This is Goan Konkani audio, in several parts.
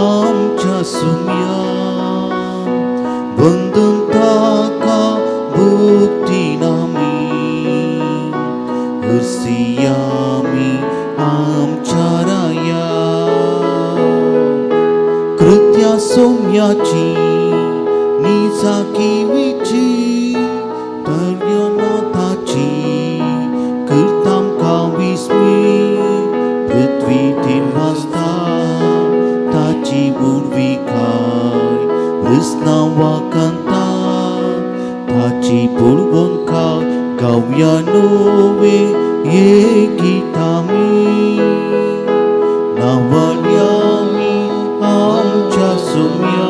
आमच्या सुम्या वंदन ताका भक्तीन आमी हरसियामी आमच्या राया कृत्या सोम्याची निजाकिवीची तर्यनाथाची करतामकां विस्मी पृथ्वी तीन वाजता ताची बुडविकाय रसना वाकंता ताची पळोवंका गावया नवे हे गीतामी नावल्यामी आमच्या सुम्या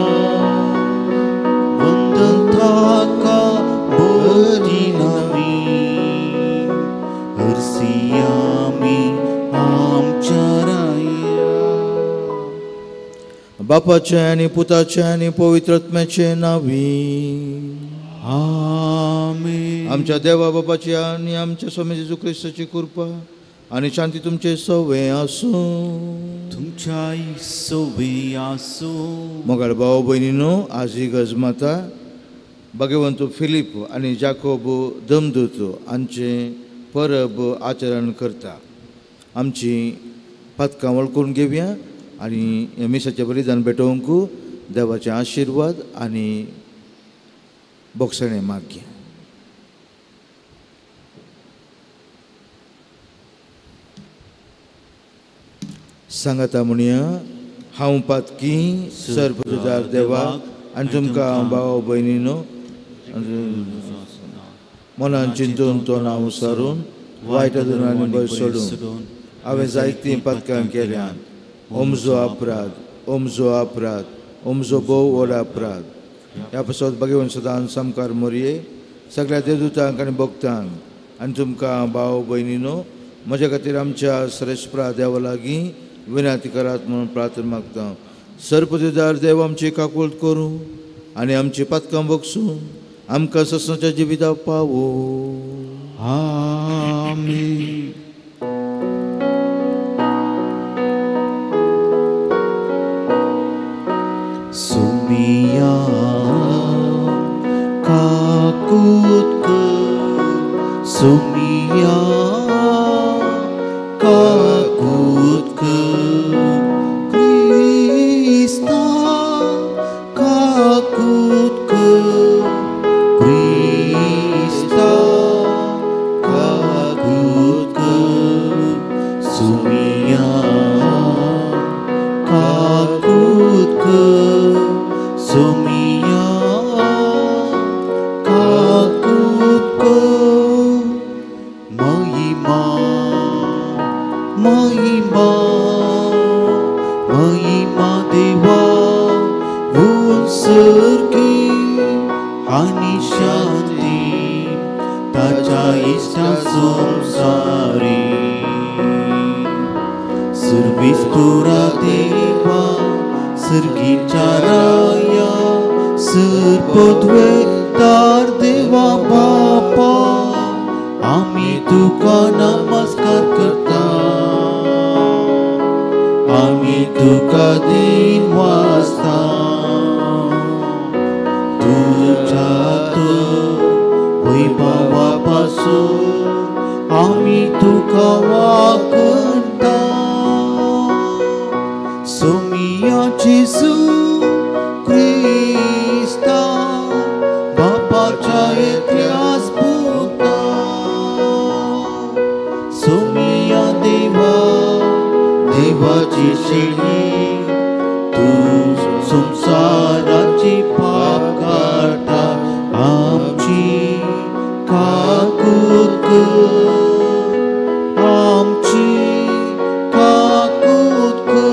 वंदन ताका भक्तीन आमी हरसियामी आमच्या राया. बापाचें आनी पुताचें आनी पवित्र आत्म्याचें नांवी आमेन. आमच्या देवा बापाची आनी आमच्या स्वामी जेजू क्रिस्ताची कृपा आनी शांती तुमचे सवे आसूं. तुमच्याय सवे आसूं. मोगाळ भाव भयणीनो, आज ही गजमाता भगवंत फिलीप आनी जाकोब दमदूत हांचें परब आचरण करता. आमची पातकां वळखून घेवया आनी ह्या मिसाचें बलिदान भेटोवंक देवाचे आशिर्वाद आनी बोगसणें मागया. सांगाता म्हणया, हांव पातकी सर्वजुदार देवाक आनी तुमकां भाव भयणीनो मनान चिंतून तो नांव सारून वायट आनी भंय सोडून हांवें जायतीं पातकां केल्यान. ओमजो अपराध, ओमजो अपराध, ओमजो भोव व्हड अपराध. ह्या पासत भगवंत सदां सामकार मोरये सगळ्या देवदूतांक आनी भक्तांक आनी तुमकां भाव भयणीनो म्हज्या खातीर आमच्या श्रेश्ठ देवा लागीं विनंती करात म्हणून प्रार्थना मागता. सर्पजुदार देव आमची काकूळट करूं आनी आमची पातकां बगसूं आमकां ससनाच्या जिविता पावो. आमेन. सुमिया काकूत कर, सुमिया काकूत कर, क्रिस्ता काकूत कर, क्रिस्ता काकूत कर, सुमिया काकूत कर, सुमिया काकूत कर. महिमा महिमा महिमा देवा उत्सर्गी आनी शांती ताच्या इश्टा संसारी. सर्वीस पुरा देवा सर्गीच्या राया सर्पद्वेतार देवा बापा आमी तुका नमस्कार करता, आमी तुका दिन वाजता. तुझ्या वैभवा पासून आमी तुका वाकणता. सोमिया जेजू क्रिस्ता बापाच्या एकल्याच पुता, सोमिया देवा देवाची शिणी तूं संसाराची पाप काडटा आमची काकूत कर, आमची काकूत कर.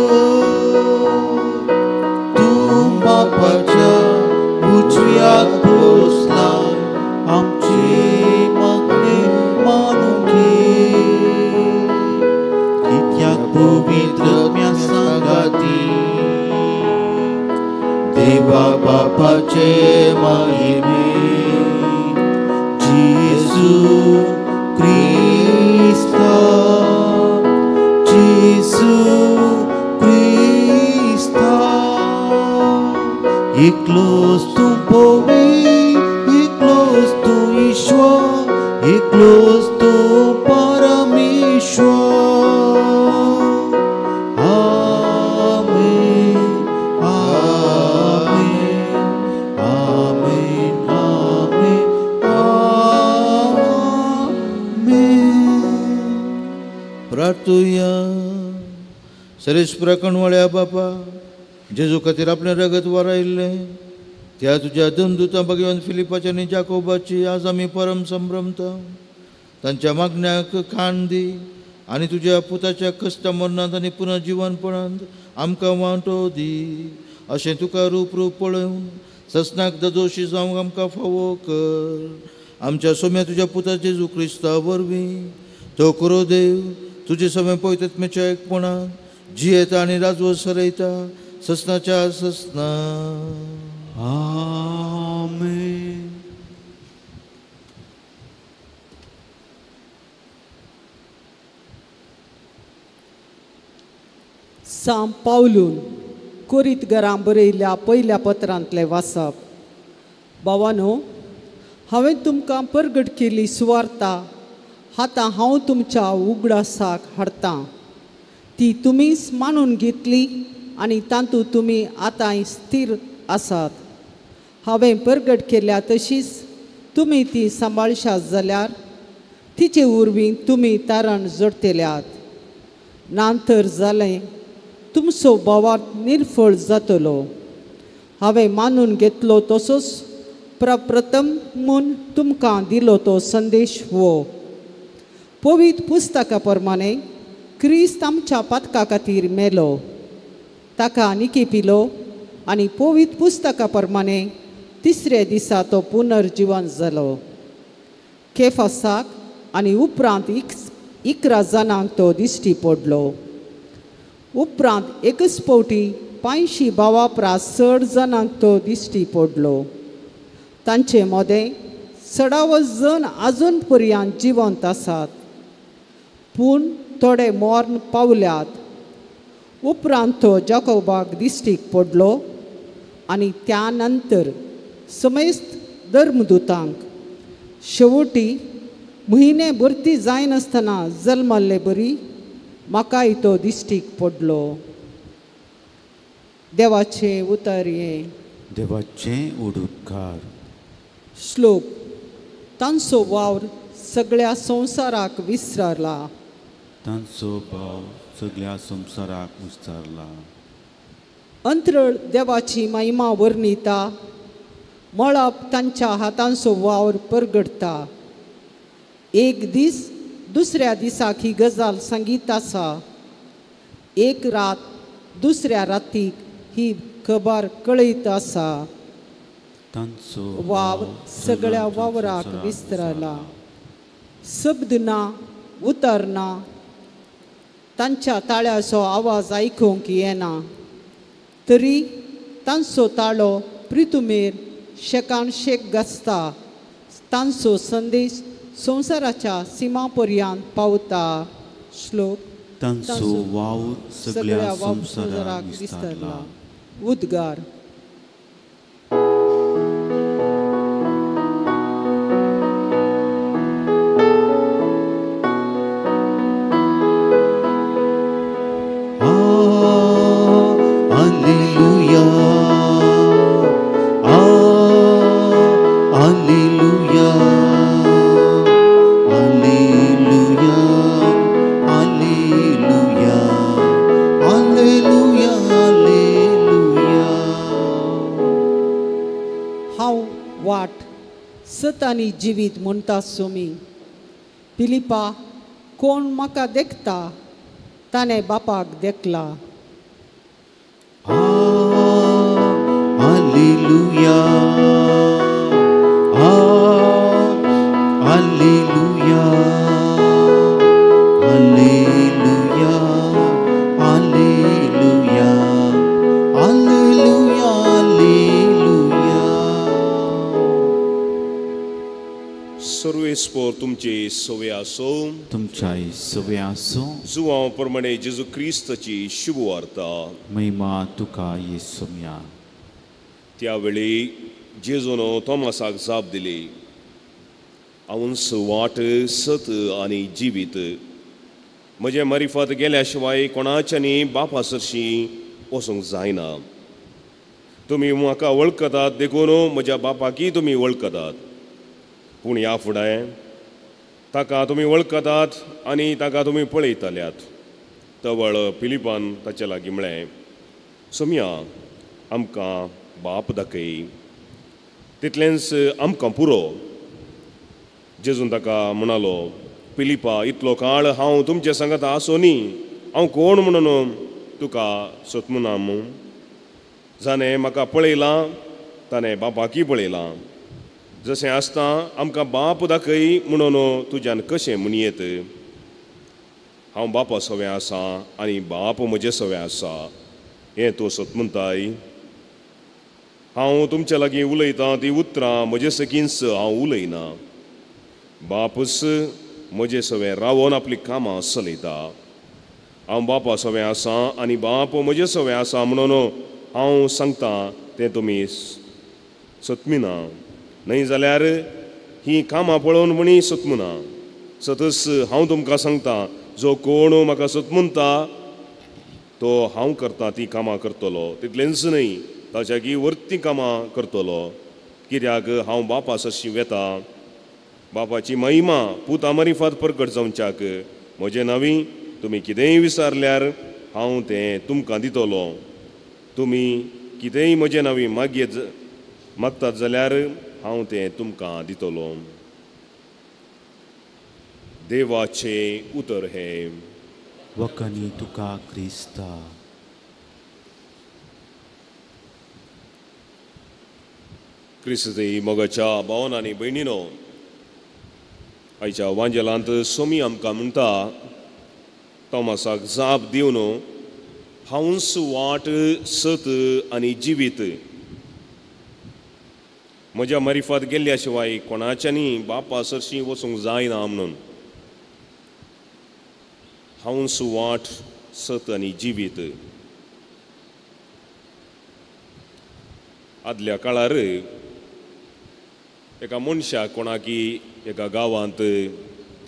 तूं बापाच्या उजव्याक बसला आमची मागणें मानून घे. कित्याक पवित्र आत्म्या सांगाती देवा बापाचे महिमे जेजू क्रिस्ता, जेजू क्रिस्ता. एकलोच तूं पवित्र, एकलोच तूं ईश्वर, एकलोच तूं परमेश्वर. आमेन, आमेन, आमेन, आमेन, आमेन. प्रार्थुया. सरेस्परा कणवळ्या बापा, जेजू खातीर आपलें रगत वारायल्लें त्या तुज्या दमदुतां भगवान फिलिपाची आनी जाकोबाची आज आमी परम संभ्रमता. तांच्या मागण्याक कान दी आनी तुज्या पुताच्या कश्टा मरणांत आनी पुनर्जिवनपणांत आमकां वांटो दी. अशें तुका रूप रूप पळोवन ससनाक ददोशी जावंक आमकां फावो कर. आमच्या सोम्या तुज्या पुता जेजू क्रिस्ता वरवीं तो करो देव तुजे समें पवित्रत्मेच्या एकपणान जियेता आनी राजवट सरयता ससनाच्या ससना. आमेन. सांत पावलून कोरीतघरां बरयल्ल्या पयल्या पत्रांतलें वाचप. भावानो, हांवें तुमकां परगट केली सुवार्ता आतां हांव तुमच्या उगडासाक हाडटां. ती तुमीच मानून घेतली आनी तातूंत तुमी आतांय स्थीर आसात. हांवें परगट केल्या तशीच तुमी ती सांबाळशात जाल्यार तिचे वरवीं तुमी तारण जोडटल्यात. ना तर जालें तुमचो भावार्थ निर्फळ जातलो. हांवें मानून घेतलो तसोच प्रप्रथम म्हूण तुमकां दिलो तो संदेश हो. पवित्र पुस्तका प्रमाणे क्रिस्त आमच्या पातका खातीर मेलो, ताका निकेपिलो आनी पवित्र पुस्तका प्रमाणे तिसऱ्या दिसा तो पुनर्जिवन जालो. केफासाक आनी उपरांत 11 जाणांक तो दिश्टी पडलो. उपरांत एकच फावटी 85 भावा परस चड जाणांक तो दिश्टी पडलो. तांचे मदें चडावत जण आजून पर्यंत जिवंत आसात, पूण थोडे मर्ण पावल्यात. उपरांत तो जाकोबाक दिश्टीक पडलो आनी त्या नंतर समेस्त धर्मदूतांक. शेवटी म्हयने भरती जायनासतना जल्मल्ले बरी म्हाकाय तो दिश्टीक पडलो. देवाचें उतर हें. देवाचें उडुपकार. श्लोक. तांचो वावर सगळ्या संवसाराक विसरला. तांचो भाव सगळ्या संवसाराक विस्तारला. अंतरळ देवाची महिमा वर्णिता, मळब तांच्या हातांचो वावर परगडटा. एक दीस दुसऱ्या दिसाक ही गजाल सांगीत आसा, एक रात दुसऱ्या रातीक ही खबर कळयत आसा. तांचो वावर सगळ्या वावराक विस्तारला. शब्द ना, उतर ना, तांच्या ताळ्याचो आवाज आयकूंक येना, तरी तांचो ताळो प्रितुमेर शेकान शेक गाजता. तांचो संदेश संवसाराच्या सीमा पर्यंत पावता. श्लोक. तांचो वावर सगळ्या संवसाराक विस्तारला. उद्गार. आनी जिवीत म्हणटा सोमी. पिलिपा, कोण म्हाका देखता ताणें बापाक देखला. Hallelujah, hallelujah, hallelujah, hallelujah, hallelujah, hallelujah. सर्वेस्पोर तुमचे सवे आसो, तुमच्याय सवे आसो. जुवांव प्रमाणे जेजू क्रिस्ताची शुभवार्ता. महिमा तुका येसुम्या. त्यावेळी जेजून तोमासाक जाप दिली, हांवूच वाट, सत आनी जिवीत. म्हजे मारिफात गेल्या शिवाय कोणाच्यानी बापा सरशी वचूंक जायना. तुमी म्हाका वळखतात देखून म्हज्या बापाकय तुमी वळखतात. पूण ह्या फुडें ताका तुमी वळखतात आनी ताका तुमी पळयतल्यात. तवळ फिलिपान ताचे लागीं म्हळें, सोम्या, आमकां बाप दाखय, तितलेंच आमकां पुरो. जेजून ताका म्हणालो, फिलिपा, इतलो काळ हांव तुमचे सांगात आसो न्ही, हांव कोण म्हणून तुका सोदमुना मू? जाणें म्हाका पळयलां ताणें बापाकय पळयलां. जशें आसता आमकां बाप दाखय म्हणून तुज्यान कशें म्हणयेत? हांव बापा सवें आसा आनी बाप म्हजे सवें आसा हें तूं सत म्हणटाय. हांव तुमच्या लागीं उलयतां तीं उतरां म्हजे सगींच हांव उलयना, बापूच म्हजे सवें रावोन आपलीं कामां चलयता. हांव बापा सवें आसा आनी बाप म्हजे सवें आसा म्हणून हांव सांगतां तें तुमी सतमिना, न्हय जाल्यार हीं कामां पळोवन म्हणी सतमुना. सतच हांव तुमकां सांगतां, जो कोण म्हाका सतमुनता तो हांव करता तीं कामां करतलो, तितलेंच न्हय ताच्याकी वरतीं कामां करतलो. कित्याक हांव बापा सरशी वेता. बापाची महिमा पुता मारिफात परकट जावच्याक म्हजें नांवी तुमी कितेंय विचारल्यार हांव तें तुमकां दितलो. तुमी कितेंय म्हजें नांवी मागयेत मागतात जाल्यार हांव तें तुमकां दितलो. देवाचें उतर हें. वखणी तुका क्रिस्ता. क्रिस्ती मोगाच्या भावन आनी भयणीनो, आयच्या वांजेलांत सोमी आमकां म्हणटा, तोमासाक जाप दिवन हांवूच वाट, सत आनी जिवीत. म्हज्या मारिफात गेल्ल्या शिवाय कोणाच्यानी बापा सरशी वचूंक जायना म्हणून. हांवूच वाट, सत आनी जिवीत. आदल्या काळार एका मनशाक कोणाकी एका गांवांत,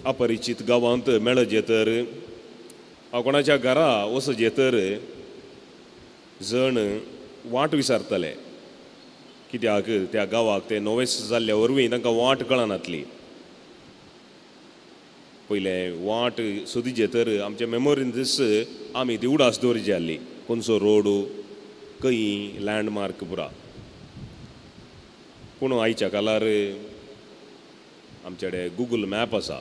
अपरिचीत गांवांत मेळजे तर, कोणाच्या घरा वचजे तर जण वाट विचारतले. कित्याक त्या गांवाक ते नवेच जाल्ल्या वरवीं तांकां वाट कळनातली. पयलें वाट सोदीचे तर आमच्या मेमोरीन दीस आमी ती उडास दवरची आहली, खंयचो रोड, खंय लँडमार्क पुरा. पूण आयच्या काळार आमचे कडेन गुगल मॅप आसा.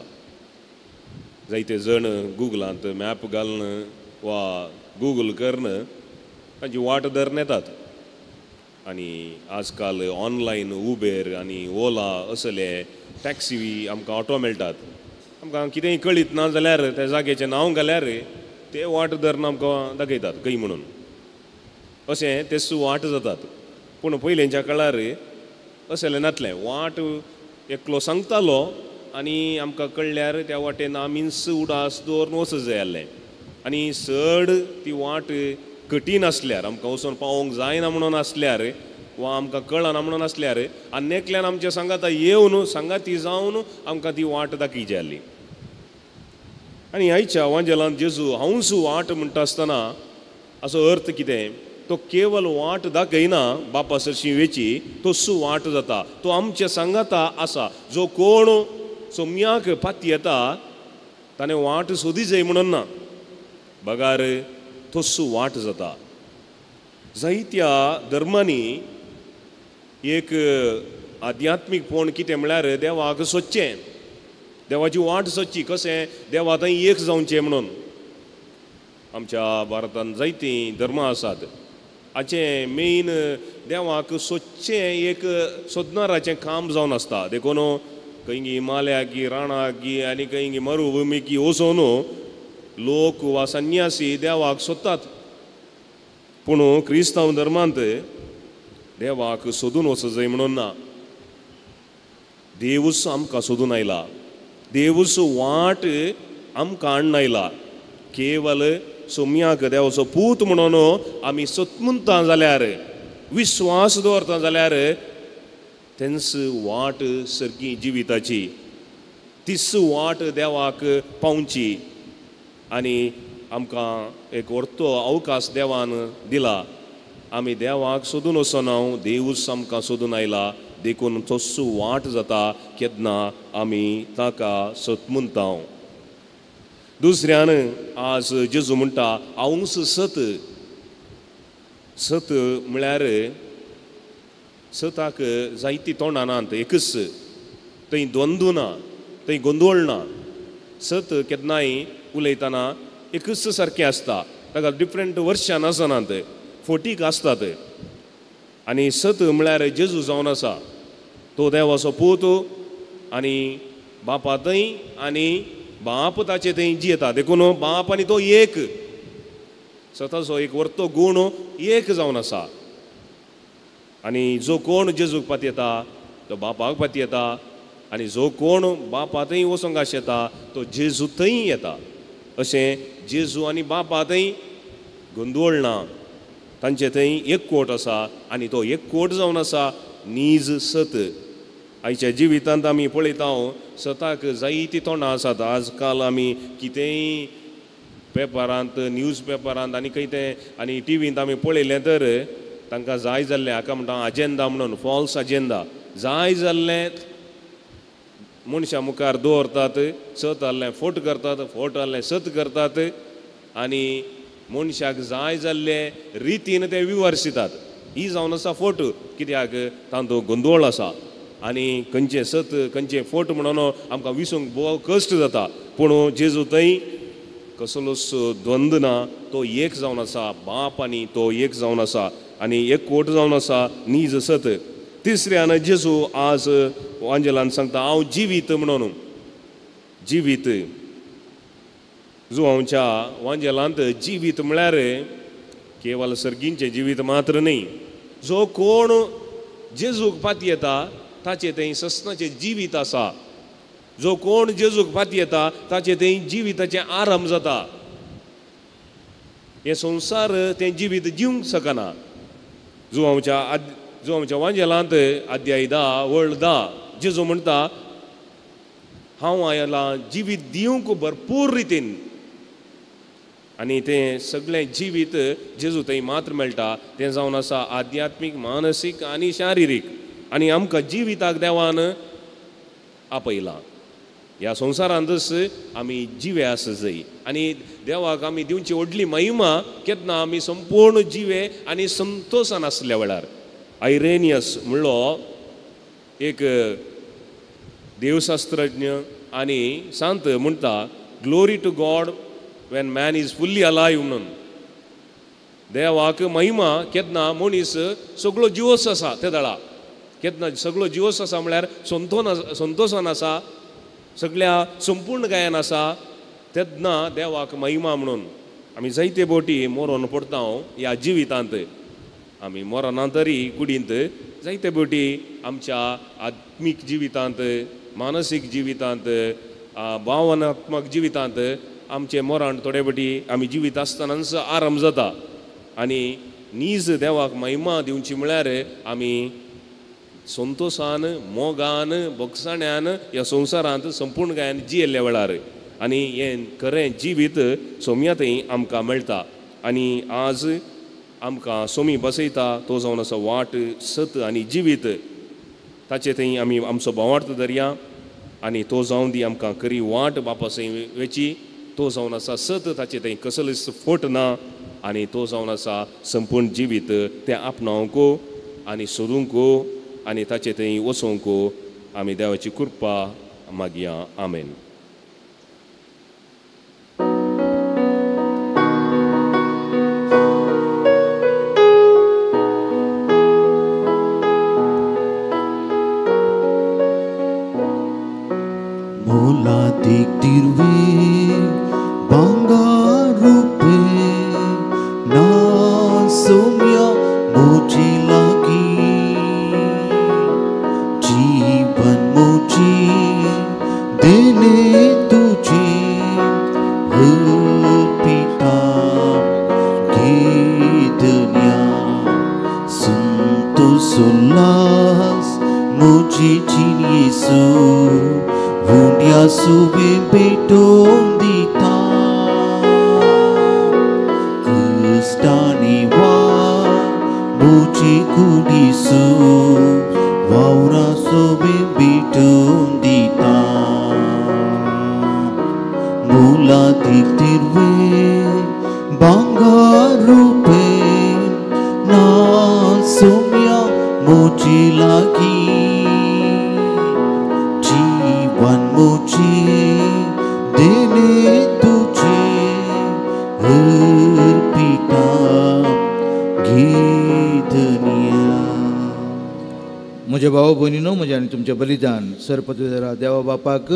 जायते जण गुगलांत मॅप घालून वा गुगल करून तांची वाट धरून येतात. आनी आजकाल ऑनलायन उबेर आनी ओला असले टॅक्सी आमकां ऑटो मेळटात. आमकां कितेंय कळीत ना जाल्यार त्या जाग्याचें नांव घाल्यार ते वाट धरून आमकां दाखयतात खंय म्हणून. अशें ते सुवाट जातात. पूण पयलींच्या काळार असलें नातलें. वाट एकलो सांगतालो आनी आमकां कळ्ळ्यार त्या वाटेन आमीच उडास दवरून वचूंक जाय आसलें. आनी चड ती वाट कठीण आसल्यार, आमकां वचून पावोवंक जायना म्हणून आसल्यार वा आमकां कळना म्हणून आसल्यार आनी एकल्यान आमच्या सांगाता येवन सांगाती जावन आमकां ती वाट दाखयची आहली. आनी आयच्या वांजेलांत जेजू हांवूच वाट म्हणटा आसतना असो अर्थ कितें? तो केवल वाट दाखयना बापा सरशी वेची, तो सुवाट जाता, तो आमच्या सांगाता आसा. जो कोण सोम्याक पाती येता ताणें वाट सोदी जाय म्हणून ना, बगार तो सुवाट जाता. जायत्या धर्मांनी एक आध्यात्मीकपण कितें म्हळ्यार देवाक सोदचें, देवाची वाट सोदची, कशें देवा थंय एक जावचें म्हणून. आमच्या भारतांत जायतीं धर्मां आसात. हाचें मेन देवाक सोदचें एक सोदणाराचें काम जावन आसता. देखून खंय हिमालयाकी, राणाकी आनी खंय मरुभुमिकी वचून लोक वा संन्यासी देवाक सोदतात. पूण क्रिस्तांव धर्मांत देवाक सोदून वचूंक जाय म्हणून ना, देवूच आमकां सोदून आयला, देवूच वाट आमकां हाडून आयला. केवल सोम्याक देवाचो पूत म्हणून आमी सतमुंता जाल्यार विश्वास दवरता जाल्यार तेंच वाट सारकी जिविताची, तीच वाट देवाक पावची. आनी आमकां एक व्हडलो अवकाश देवान दिला. आमी देवाक सोदून वचना, देवूच आमकां सोदून आयला. देखून तोच वाट जाता केन्ना आमी ताका सत म्हणटा. दुसऱ्यान आज जेजू म्हणटा हांवूच सत. सत म्हळ्यार सताक जायती तोंडां नात, एकच, थंय द्वंद्व ना, थंय गोंदळ ना. सत केन्नाय उलयतना एकच सारकें आसता, ताका डिफरंट वर्शां आसनात, फोटीक आसतात. आनी सत म्हळ्यार जेजू जावन आसा, तो देवाचो पूत आनी बापा थंय आनी बाप ताचे थंय जियेता. देखून बाप आनी तो एक, सताचो एक व्हडलो गूण एक जावन आसा. आनी जो कोण जेजूक पातयेता तो बापाक पातयेता, आनी जो कोण बापा थंय वचोंक आशेता तो जेजू थंय येता. अशें जेजू आनी बापा थंय गोंदळ ना, तांचे थंय एकवट आसा आनी तो एकवट जावन आसा नीज सत. आयच्या जिवितांत आमी पळयता सताक जायतीं तोंडां आसात. आज काल आमी कितेंय पेपरांत, न्यूज पेपरांत आनी खंय तें आनी टिवींत आमी पळयलें तर तांकां जाय जाल्लें, हाका म्हणटा अजेंडा म्हणून, फॉल्स अजेंडा. जाय जाल्लें मनशां मुखार दवरतात, सत आहलें फोट करतात, फोट आहलें सत करतात आनी मनशाक जाय जाल्ले रितीन ते विवर्सितात. ही जावन आसा फोट, कित्याक तांतूं गोंदळ आसा आनी खंयचें सत खंयचें फोट म्हणून आमकां विसूंक भोव कश्ट जाता. पूण जेजू थंय कसलोच द्वंद ना, तो एक जावन आसा, बाप आनी तो एक जावन आसा आनी एकवट जावन आसा नीज सत. तिसऱ्यान जेजू आज वांजेलान सांगता हांव जिवीत म्हणून. जिवीत जुवांच्या वांजेलांत जिवीत म्हळ्यार केवल सर्गींचें जिवीत मात्र न्ही, जो कोण जेजूक पातयेता ताचें थंय सस्नाचें जिवीत आसा. जो कोण जेजूक पातयेता ताचें थंय जिविताचें आरंभ जाता. हें संवसार तें जिवीत जिवंक शकना. जुवांच्या वांजेलांत अध्याय 10 वळ 10 जेजू म्हणटा हांव आयलां जिवीत दिवंक भरपूर रितीन. आनी तें सगळें जिवीत जेजू थंय मात्र मेळटा, तें जावन आसा आध्यात्मीक, मानसीक आनी शारिरीक. आनी आमकां जिविताक देवान आपयलां. ह्या संवसारांतच आमी जिवे आसा जाय आनी देवाक आमी दिवची व्हडली महिमा केन्ना आमी संपूर्ण जिवे आनी संतोशान आसल्या वेळार. आयरेनियस म्हणलो एक देवशास्त्रज्ञ आनी सांत म्हणटा glory to God when man is fully alive म्हणून. देवाक महिमा केन्ना मनीस सगळो जिवोस आसा ते दळा, केन्ना सगळो जिवोस आसा म्हळ्यार संतोशान आसा, सगळ्या संपूर्ण गायन आसा, तेन्ना देवाक महिमा म्हणून. आमी जायते बोटी मरोन पडटा ह्या जिवितांत, आमी मरना तरी कुडींत जायते बोटी आमच्या आत्मीक जिवितांत, मानसीक जिवितांत, भावनात्मक जिवितांत आमचें मरण थोडे बोटी आमी जिवीत आसतनाच आरंभ जाता. आनी नीज देवाक महिमा दिवची म्हळ्यार आमी संतोशान, मोगान, भोगसाण्यान ह्या संवसारांत संपूर्ण गायन जियेल्ल्या वेळार आनी हें खरें जिवीत सोम्या थंय आमकां मेळटा. आनी आज आमकां सोमी बसयता तो जावन आसा वाट, सत आनी जिवीत. ताचे थंय आमी आमचो भावार्थ धरया आनी तो जावन दी आमकां खरी वाट बापा थंय वेची. तो जावन आसा सत, ताचे थंय कसलोच फोट ना आनी तो जावन आसा संपूर्ण जिवीत तें आपणावंक आनी सोदूंक आनी ताचे थंय वचोंक आमी देवाची कृपा मागया. आमेन. मोलादीक दिर्वे भांगर रुपे ना सोम्या मोजी लागी जीवन मोजी देने सोल्लास मुझे जिणयेसू उंड्या सुवे पेटोवन दिता क्रिस्तानी वा मुझे कुडीसू वावरा सोबे पेटोवन दिता मुलादीक तिरवे बांगार रुपे ना सोम्या मुझे लागी जीवन मुझे देने तुझे अर्पिता गीतनिया। म्हज्या भाव भयणीनो म्हजें आनी तुमचें बलिदान सरपदरा देवा बापाक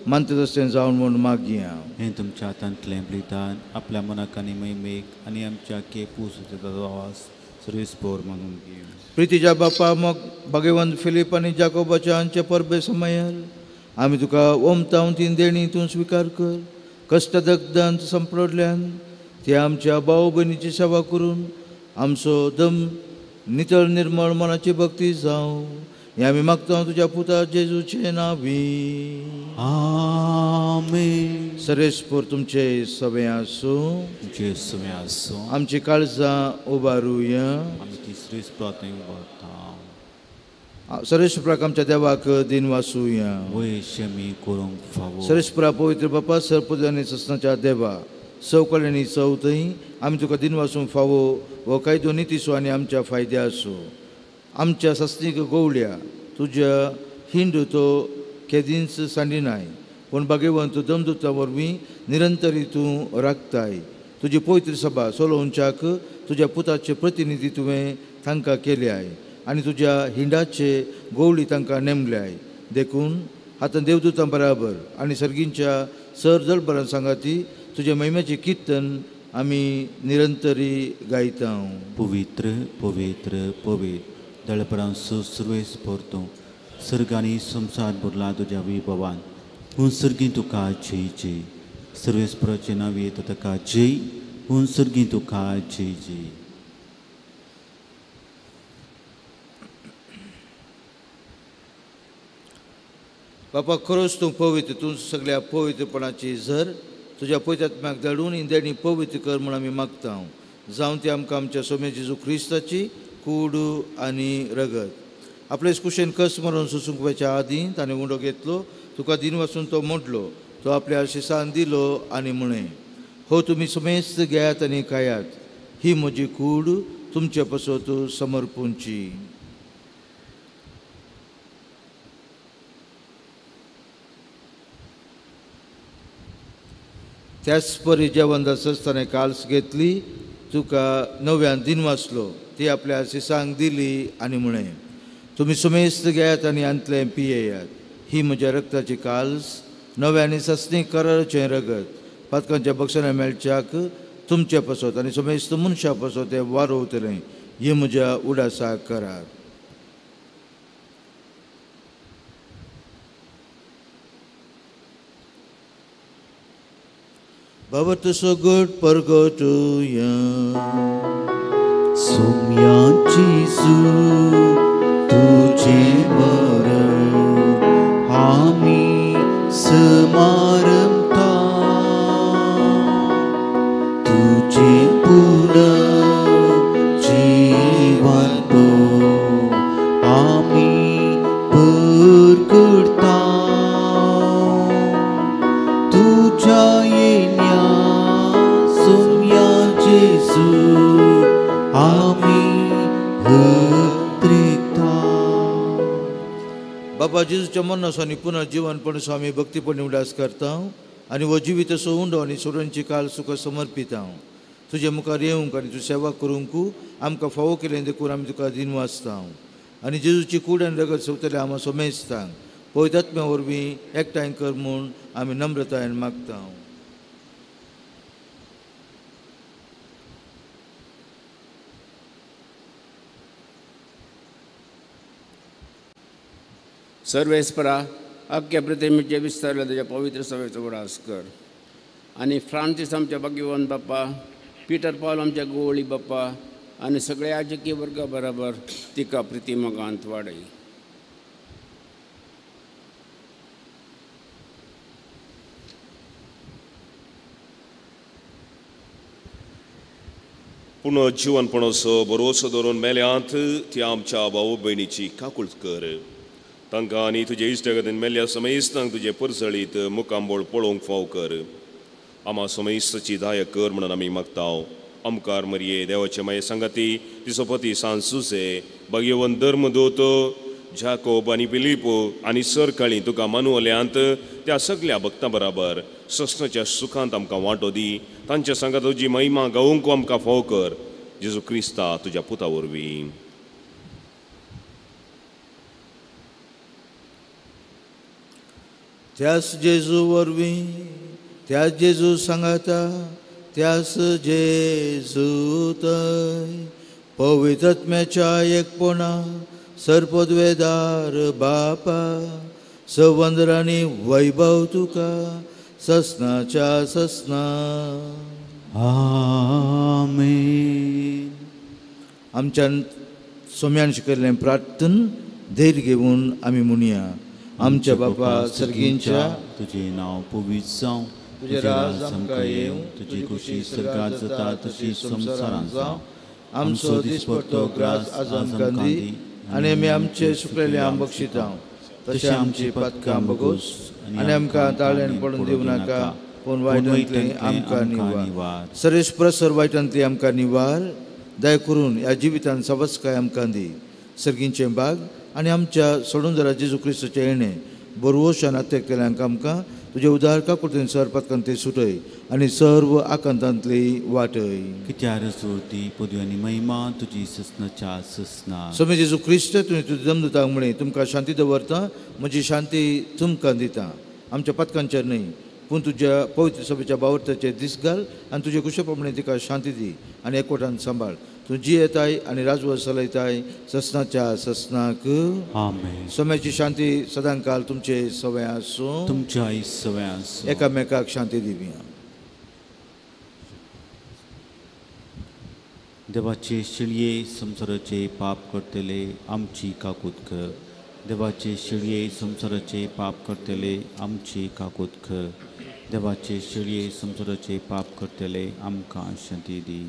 मानता तशें जावन म्हूण मागया। हें तुमच्या हातांतलें बलिदान आपल्या मनाक आनी महिमेक आनी आमच्या केपूस आवाज सर्वीस पोर मागून घेवया। प्रितीच्या बापा मग भाग्यवंत फिलीप आनी जाकोबाच्या हांचे परबे समयार आमी तुका ओमतावन तीन देणी तूं स्विकार कर। कश्ट दग्धांत संपडल्यान ते आमच्या भाव भयणीची सेवा करून आमचो दम नितळ निर्मळ मनाची भक्ती जावं हें आमी मागता तुज्या पुता जेजूचे नांवी। आमेन। सरेस्पोर तुमचे सगळे आसूं। तुमचे सगळे आसूं। आमची काळजां उबारुया। आमी तिसरीच प्रार्थना उबारता। सरेस्पराक आमच्या देवाक दिन वासूया। वयशमी करूंक फावो। सरेस्परा पवित्र बापा सरपद आनी ससनाच्या देवा सवकळ्यांनी चवथय आमी तुका दिन वासूंक फावो हो कायदो नितीसो आनी आमच्या फायद्या आसूं। आमच्या सासणीक गोवल्या तुज्या हिंड तो केदींच सांडिनाय पूण भाग्यवंत दमदुता वरवीं निरंतरी तूं राखताय। तुजी पवित्र सभा सोलोवच्याक तुज्या पुताचे प्रतिनिधी तुवें तांकां केल्याय आनी तुज्या हिंडाचे गोवली तांकां नेमल्याय। देखून आतां देवदूतां बराबर आनी सर्गींच्या सर दळबरान सांगाती तुज्या महिम्याचें किर्तन आमी निरंतरी गायता। पवित्र पवित्र पवित्र दळपरां सुर्वेस परतूं सर्ग आनी संवसार भरला तुज्या विभवान। हूं सर्गी तुका जय जय। सर्वेस्पराचें नांव येता ताका जय। हूं सर्गी तुका जय जय। बापा खरोच तूं पवित्र, तूं सगळ्या पवित्रपणाची झर तुज्या पवित्र आत्म्याक धाडून इंद्रियांनी पवित्र कर म्हूण आमी मागता। जावन ती आमकां आमच्या सोम्या जेजू क्रिस्ताची कूड आनी रगत आपले कुशेन कस मरून सोसूंक वचच्या आदीं ताणें उंडो घेतलो, तुका दिन वासून तो मोडलो, तो आपल्या शिसान दिलो आनी म्हळें, हो तुमी समेस्त घेयात आनी खायात, ही म्हजी कूड तुमचे पासत समर्पूंची। त्याच परी जेवण जातच ताणें काल्स घेतली, तुका नव्यान दिन वाचलो, ती आपल्या शिसांक दिली आनी म्हळें, तुमी सुमेस्त घेयात आनी हांतलें पियेयात, ही म्हज्या रक्ताची काल्स नव्या आनी सासणी कराराचें रगत पातकांच्या बक्षां मेळच्याक तुमचे पासत आनी समेस्त मनशां पासत तें वारोवतलें, ही म्हज्या उडासाक करात। बाबा तुजो गट परगटुया। सोम्या जेजू तुझे मरण आमी समारंभता तुझे पुनर्जीवन आमी परगटता तुझ्या येण्या सोम्या जेजू आमी हत्रिता। बाबा जेजूच्या मरणाचो आनी पुनर्जीवनपण स्वामी भक्तीपणी उडास करता आनी हो जिवीत असो उंडो आनी सोडणची काल सुखा समर्पिता। तुजे मुखार येवंक आनी तुजी सेवा करूंक आमकां फावो केलें देखून आमी तुका दिन वाचता आनी जेजूची कूड आनी रगत सोंपतले आमा सोमेस्तांक पवित्र आत्म्या वरवीं एकठांय कर म्हूण आमी नम्रतायेन मागता। सर्वेस्परा अख्ख्या पृथ्वीचे विस्तारल्या तुज्या पवित्र सभेचो उडास कर आनी फ्रांसीस आमच्या भाग्यवंत बाप्पा, पीटर पावल आमच्या गोवळी बाप्पा, आनी सगळ्या याजकी वर्गा बराबर तिका प्रिती मोगांत वाडय. पूण जिवनपणाचो भरोसो धरून मेल्यांत ती आमच्या भाव भयणीची काकूळ कर. तांकां आनी तुजे इश्टागतीन मेल्ल्या समेस्तांक तुजे परजळीत मुखांबळ पळोवंक फाव कर. आमा समेस्ताची दाय कर म्हणून आमी मागता. आमकार मरये देवाचे माये सांगाती तिचो पती सांत सुसे, भाग्यवंत धर्मदूत जाकोब आनी फिलीप आनी सरकाळी तुका मानवल्यांत त्या सगल्या भक्तां बराबर सस्नाच्या सुखांत आमकां वांटो दी. तांच्या सांगात तुजी महिमा गावंक आमकां फाव कर. जेजू क्रिस्ता तुज्या पुता वरवीं. त्यास जेजू वरवीं, त्यास जेजू सांगाता, त्यास जेजू थंय पवित्र आत्म्याच्या एकपणा सर्पद्वेदार बापा सवंदरांनी वैभव तुका ससनाच्या ससना. आमेन. आमच्या सोम्यान शिकयल्लें प्रार्थन धैर्य घेवन आमी म्हणया. आमच्या बापा सर्गींच्या, तुजें नांव पवित्र जावं, तुजें राज आमकां येवं, तुजी खुशी स्वर्गात जाता तशी संवसारांत जावं. आमचो दिसपट्टो ग्रास आज आमकां दी आनी आमी आमचे सुकलेले आम बक्षिता तशें आमची पातकां बगोस आनी आमकां ताळ्यान पडून दिवं नाका, पूण वायटांतली आमकां निवार. सरेश प्रसर वायटांतली आमकां निवार. दया करून ह्या जिवितान सवस्काय आमकां दी. सर्गींचें बाग आनी आमच्या सोडून जेजू क्रिस्ताचें येणें बरवशान आत्यकल्यांक आमकां तुजे उदार काकुळतेन सर पातकांत ते सुटय आनी सर्व आकांतांतली वाटय. कित्यार जोडती पदवी आनी महिमा तुजी ससनाच्या ससना. स्वामी जेजू क्रिस्त, तुवें तुज्या जमदुतांक म्हळें, तुमकां शांती दवरता, म्हजी शांती तुमकां दिता. आमच्या पातकांचेर न्हय पूण तुज्या पवित्र सभेच्या बावरताचेर दीस घाल आनी तुजे कुशे प्रमाणे तिका शांती दी आनी एकवटान सांबाळ. तूं जियेताय आनी राजवट चलयताय ससनाच्या ससनाक. आमेन. सोम्याची शांती सदांकाल तुमचे सवय आसूं, तुमच्या सवय आसूं. एकामेकाक शांती दिवया. देवाचे शिळये संवसाराचे पाप करतले आमची काकूत कर. देवाचे शिळये संवसाराचे पाप करतले आमची काकूत कर. देवाचे शिळये संवसाराचे पाप करतले आमकां शांती दी.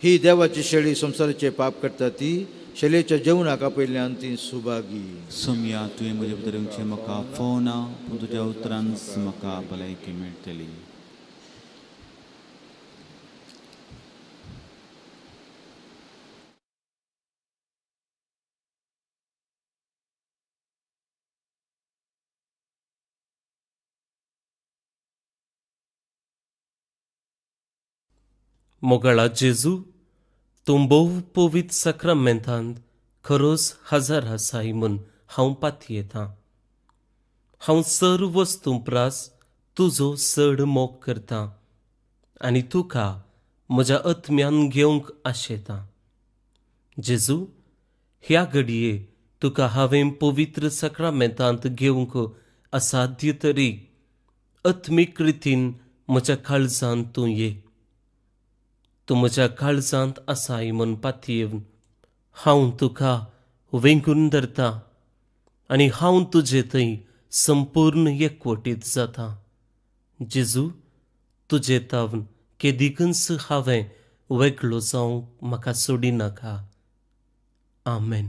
ही देवाची शेळी संवसाराचे पाप करता ती शेळयेच्या जेवणाक आपयल्ल्यान ती सुभागी. सोम्या, तुवें म्हज्या भितर येवचें म्हाका फावना, पूण तुज्या उतरान म्हाका भलायकी मेळटली. मोगाळा जेजू, तूं भोव पवित्र साक्रामेंतांत खरोच हजार आसाय म्हूण हांव पातयेतां. हांव सर्व वस्तूं प्रास तुजो चड मोग करतां आनी तुका म्हज्या आत्म्यान घेवंक आशेतां. जेजू, ह्या घडये तुका हांवें पवित्र साक्रामेंतांत घेवंक असाध्य तरी आत्मीक रितीन म्हज्या काळजांत तूं ये. तूं म्हज्या काळजांत आसाय म्हूण पातयेवन हांव तुका वेंगून धरता आनी हांव तुजे थंय संपूर्ण एकवटीत जाता. जेजू, तुजे तावन केदिकूच हांवें वेगळो जावंक म्हाका सोडिनाका. आमेन.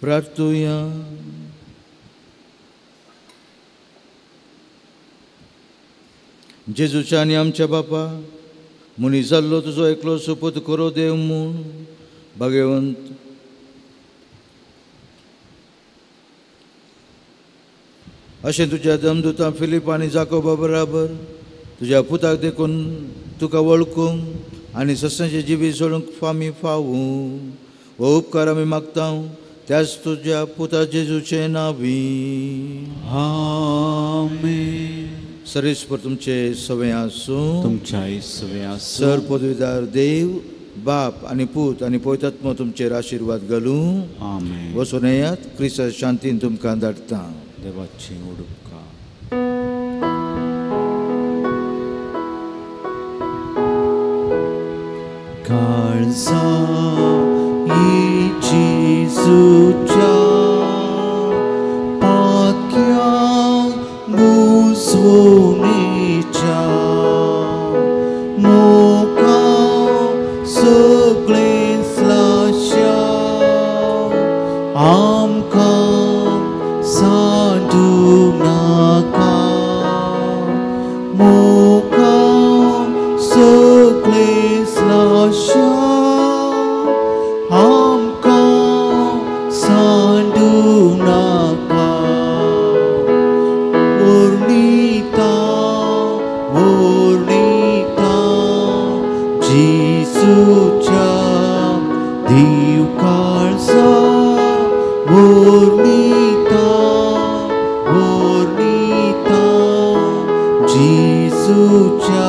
प्रार्थुया. जेजूच्या आनी आमच्या बापा मनीस जाल्लो तुजो एकलो सोपूत खरो देव म्हूण भाग्यवंत अशें तुज्या दमदुतां फिलीप आनी जाकोबा बराबर तुज्या पुताक देखून तुका वळखूंक आनी सस्याचें जिवीत सोडूंक फामी फावूं हो उपकार आमी मागता त्याच तुज्या पुता जेजूचें नांवी. आमेन. सरेस्पर तुमचे सवे आसूं. तुमच्याय सवे आसूं. सर पदवीदार देव बाप आनी पूत आनी पवित्र तुमचेर आशिर्वाद घालूं. आमेन. वचून येयात, क्रिस्ता शांतीन तुमकां धाडटा. देवाची उडुपकार. काळजा जेजूच्या पाक्या मुजवणेच्या मोका सगळें स्लाश्या आमकां सांडू नाका मोका सगळें स्लाश्या आमकां सांडू नाका. ओर्णिता ओर्णिता जेजूच्या देव काळजा ओर्णिता ओर्णिता जेजूच्या